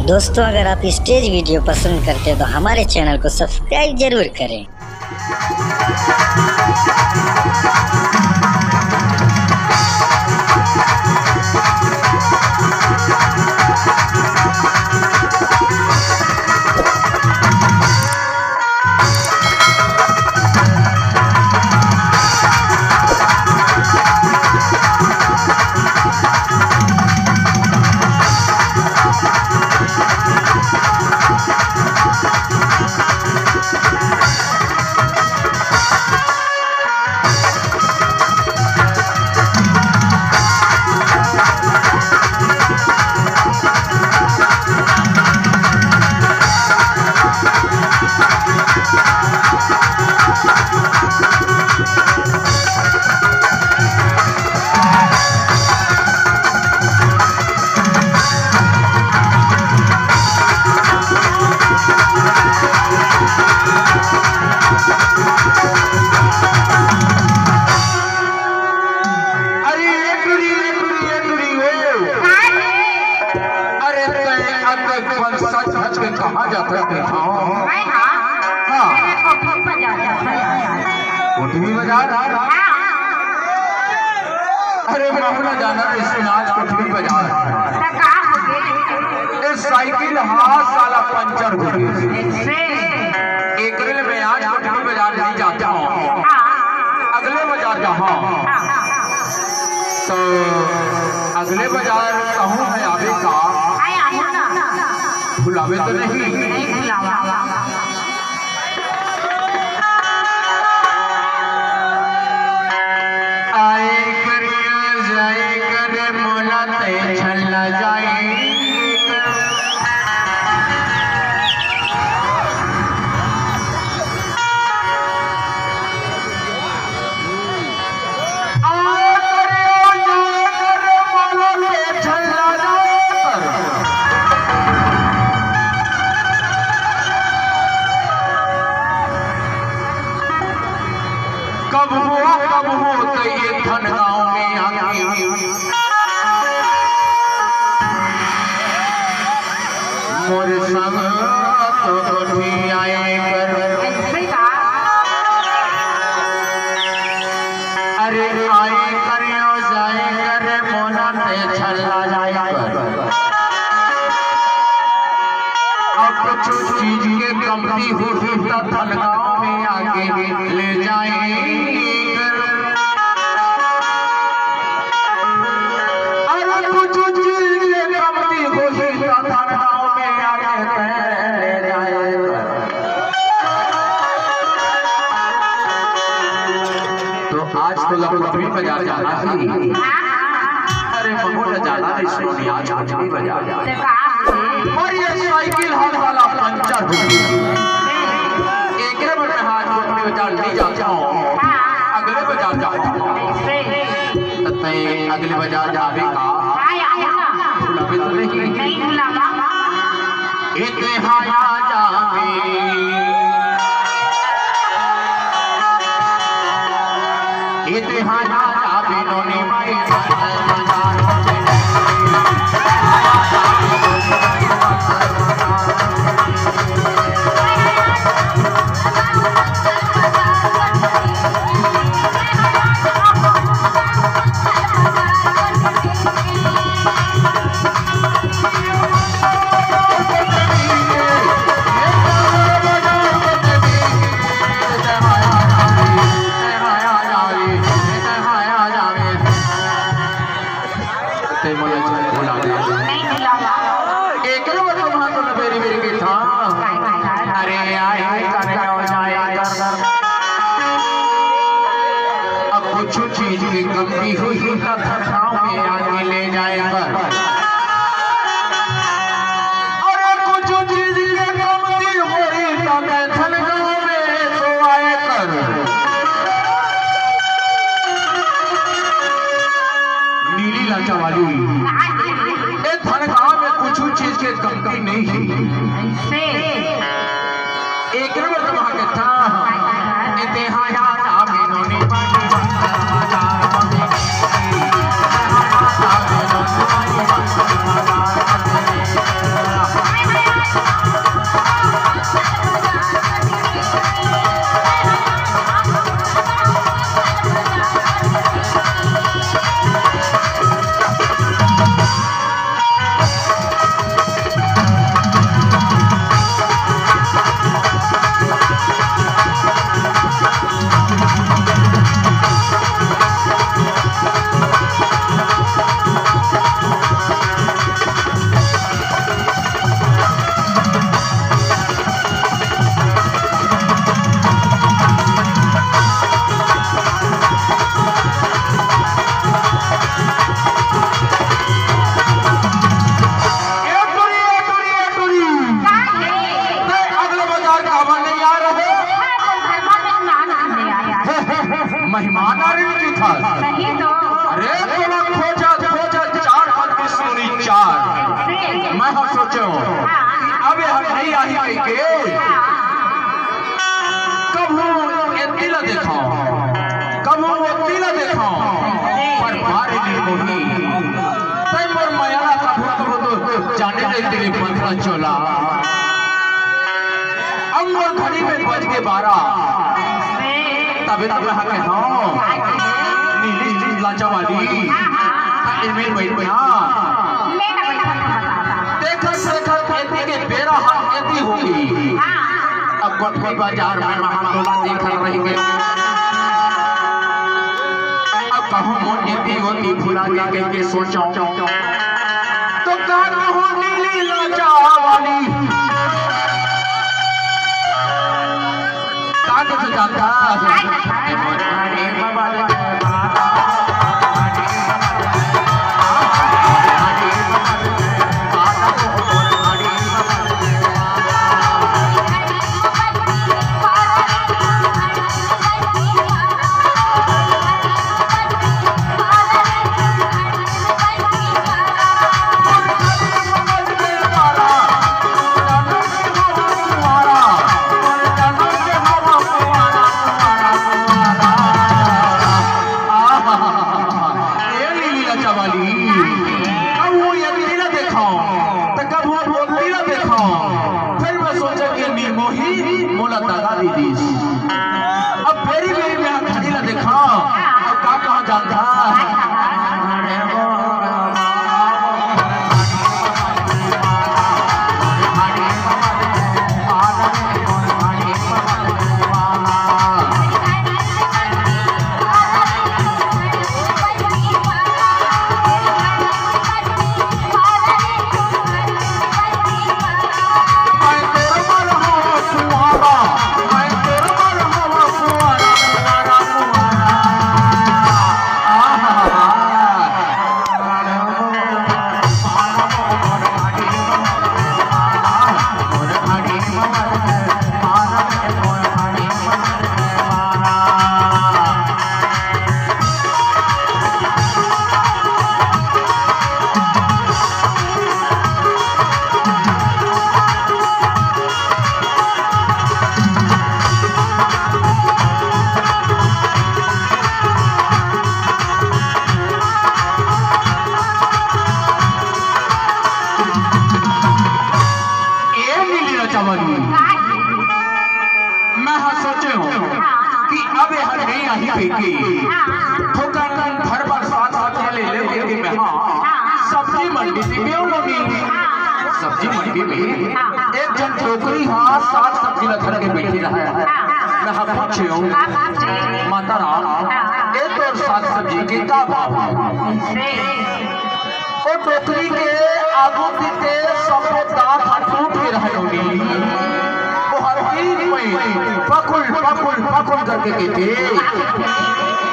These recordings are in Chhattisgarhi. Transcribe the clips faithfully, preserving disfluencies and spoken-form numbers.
दोस्तों, अगर आप स्टेज वीडियो पसंद करते हैं तो हमारे चैनल को सब्सक्राइब जरूर करें। अरे, ए टुरी, ए टुरी, ए टुरी, ओ। अरे, तैं अतक बन सच धच के कहाँ जात हस, हाँ? मैं, हाँ। हाँ। मैं कोठवी बाजार जात हूँ। कोठवी बाजार? हाँ। अरे, महू ला जाना हे आज कोठवी बाजार। त का होगे? ए साइकिल हा साला पंचर होगे। से? एकरे ले मैं आज कोठवी बाजार नइ जात हूँ। हाँ। अगले बाजार जाहूँ। हाँ। त अगले बाजार कहूँ हे आबे का? आय, आबो ना। भुलाबे तो नहीं? नहीं भुलावँव। आय करिया जाय कर मोला तैं छल्ला जाय कर। कब हो, कब हो, तैं ये ठन गाँव में आके मोर संग तो कोठी आय कर। अइसे का? अरे आय कर, जाय कर, मोला तैं छल्ला जाय कर। अब कुछ चीज के कमती होही त ठन गाँव में आके ले जाय कर। अरे कुछ चीज के कमती होही त ठन गाँव में आके तैं ले जाय कर। तो आज तो लखनऊ बाजार जाना हे। अरे महू ला जाना हे सोनी, आज कोठवी बाजार। ते का होगे? अरे ये साइकिल हा साला पंचर होगे। एकरे बर मैं आज कोठवी बाजार नइ जात हूँ। हाँ। अगले बाजार जाहूँ। से? त तैं अगले बाजार जाबे का? आय, आबो ना। भुलाबे तो नहीं? नहीं भुलावँव। इतिहास जाबे। इतिहास जाबे नोनी माई। तैं मोला झन भुला दे। नहीं भुलावँव। एकरे बर तो मैं तोला बेरी बेरी कहिथँव। अरे आय कर, जाय कर। अब कुछ चीज के कमी होही त ठन गाँव में आके ले जाय कर। अरे कुछ चीज के कमी होही त ठन गाँव में तो आय कर। नीली लाचा वाली। ए ठन गाँव में कुछ चीज के कमी नहीं हे। से? एकरे बर तो मैं कहिथँव। ए तेहा याद आवे नोनी पानी। तै मोर मया ला कभू कभू तो जाने ले तेरे पथरा चोला। अंग और घड़ी में बज के बारह। तबे तो मैं कहे हँव, नीली लाचा वाली। हाँ, एमे बैठ ना। देखत देखत एती के बेरा हा एती होगे। अब कोठी बाजार में महँगा तोला देखत रहिगे। अब कहूँ मोर एती ओती भुला गे कहिके सोचँव। तो का कहूँ नीली लाचा वाली। का के तो जानता। ए नीली लाचा वाली, अब वो एती ला देखँव, त कभू ओती ला देखँव, फेर मैं सोचँव कि नी मोही मोला दगा दे दिस। अब बेरी बेरी मैं घड़ी ला देखँव, अब का कहँव जानता। ए नीली लाचा वाली, मैं हा सोचे हँव कि अब एहा नइ आही कहिके। थोकन भर भर साग सब्जी ले लेंव कहिके मैं हा सब्जी मंडी में गेंव मम्मी। सब्जी मंडी में एक झन टोकरी हा साग सब्जी ला धर के बइठे रहय। मैं हा पूछेंव, माता राम, ए तोर साग सब्जी के का भाव हे? ओ टोकरी के आगू तीर के सबो दांत हा टूट गे रहय होही। ओ हर तीर में पकुल, पकुल, पकुल करके कहिथे,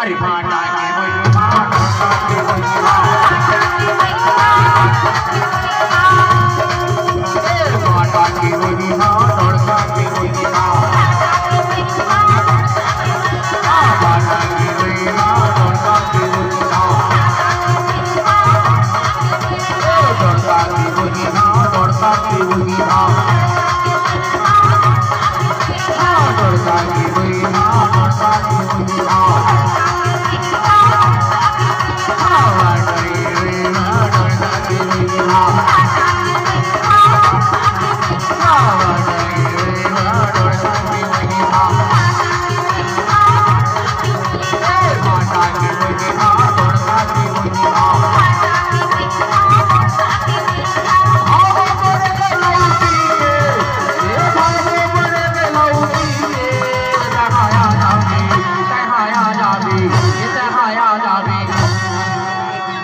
"अरे भांटा के होही, भांटा के होही, भांटा के होही, ए भांटा के होही, भांटा के होही, भांटा के होही।"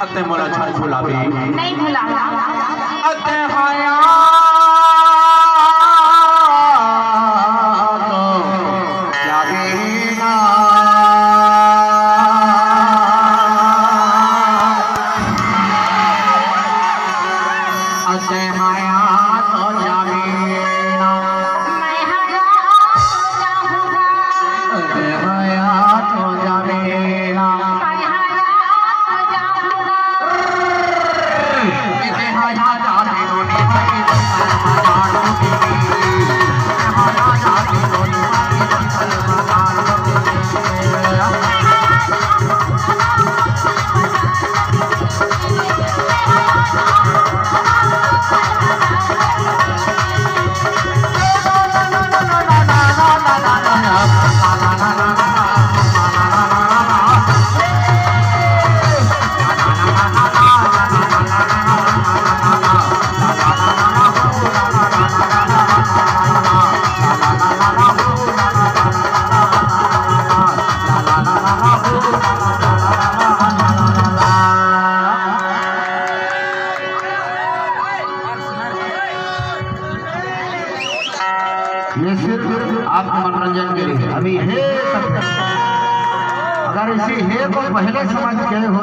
अते मोला झन भुलाबे। नहीं भुलावा। अते हया तो जाबे ना। अते हया तो जाबे ना। मैं हया तो जाहूँगा। अते हया तो जाबे ना। मैं हया तो जाहूँगा। महिला समाज गए हो।